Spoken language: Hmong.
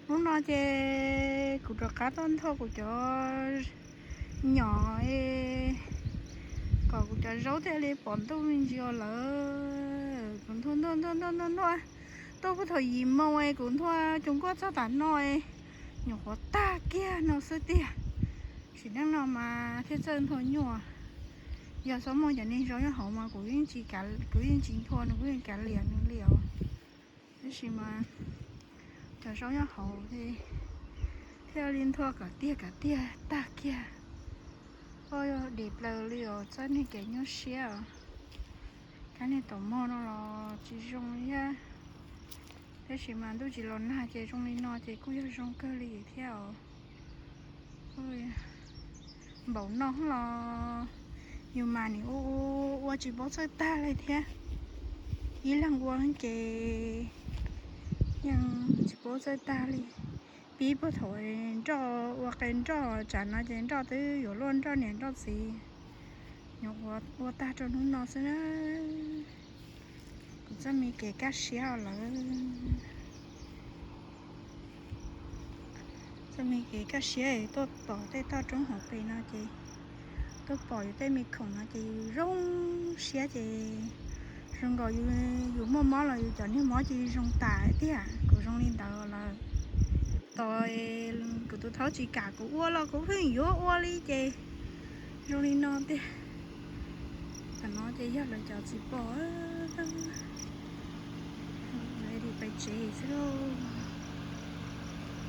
Hnub no ces kuv rov qab tuaj nthua kuv cov nyom kom kuv cov zaub thiaj li pom ntuj me ntsis os lawm. Kuv nthua nthua nthua nthua nthua nthua tuaj puag thaum yim moo es kuv nthua cov nkuaj txog tam no es nyuam qhuav tag kiag no xwb tiag. Sim neej no mas thiaj txawj nthua nyuaj. Yog txhob muaj cov niag zaub nyob hauv mas kuv yeej tsis nthua nws, kuv yeej kav liam nws li os. Tab sis mas cov zaub nyob hauv thiaj li nthua kom tiag kom tiag tag kiag. Ua di plaws li os, txoj niag kev nyuaj siab os. Kab niag taum mog no los tsis zoo thiab, tab sis mas ntuj tsis los nag ces zoo li no ces kuj yog zoo kawg li thiab os. Npaum no los yus mas nim ua ua ua tsis paub txawj tag li thiab. Ib leeg ua ces yeej tsis paub txawj tag li. Pib puag thaum nroj ua qe nroj tsam no ces nroj twb yuav luaj nroj niam nroj txiv. Nyuam qhuav ua tag rau hnub no xwb na. Kuv txoj me kev kaj siab lawm. Txoj me kev kaj siab tuaj tom tej toj roob hauv pes no ces tuaj pom yus tej me khoom no ces yus zoo siab ces zoo nkaus yus muaj mob los yus cov niag mob ces zoo tas tiag. Kuv zoo li ntawd lawm. Tos kuv tus thaub tsis kam kuv ua los kuv pheej yuav ua li ces zoo li no tiag. Tam no ces yog lawv cov txiv pom li pais tsev xwb lauj.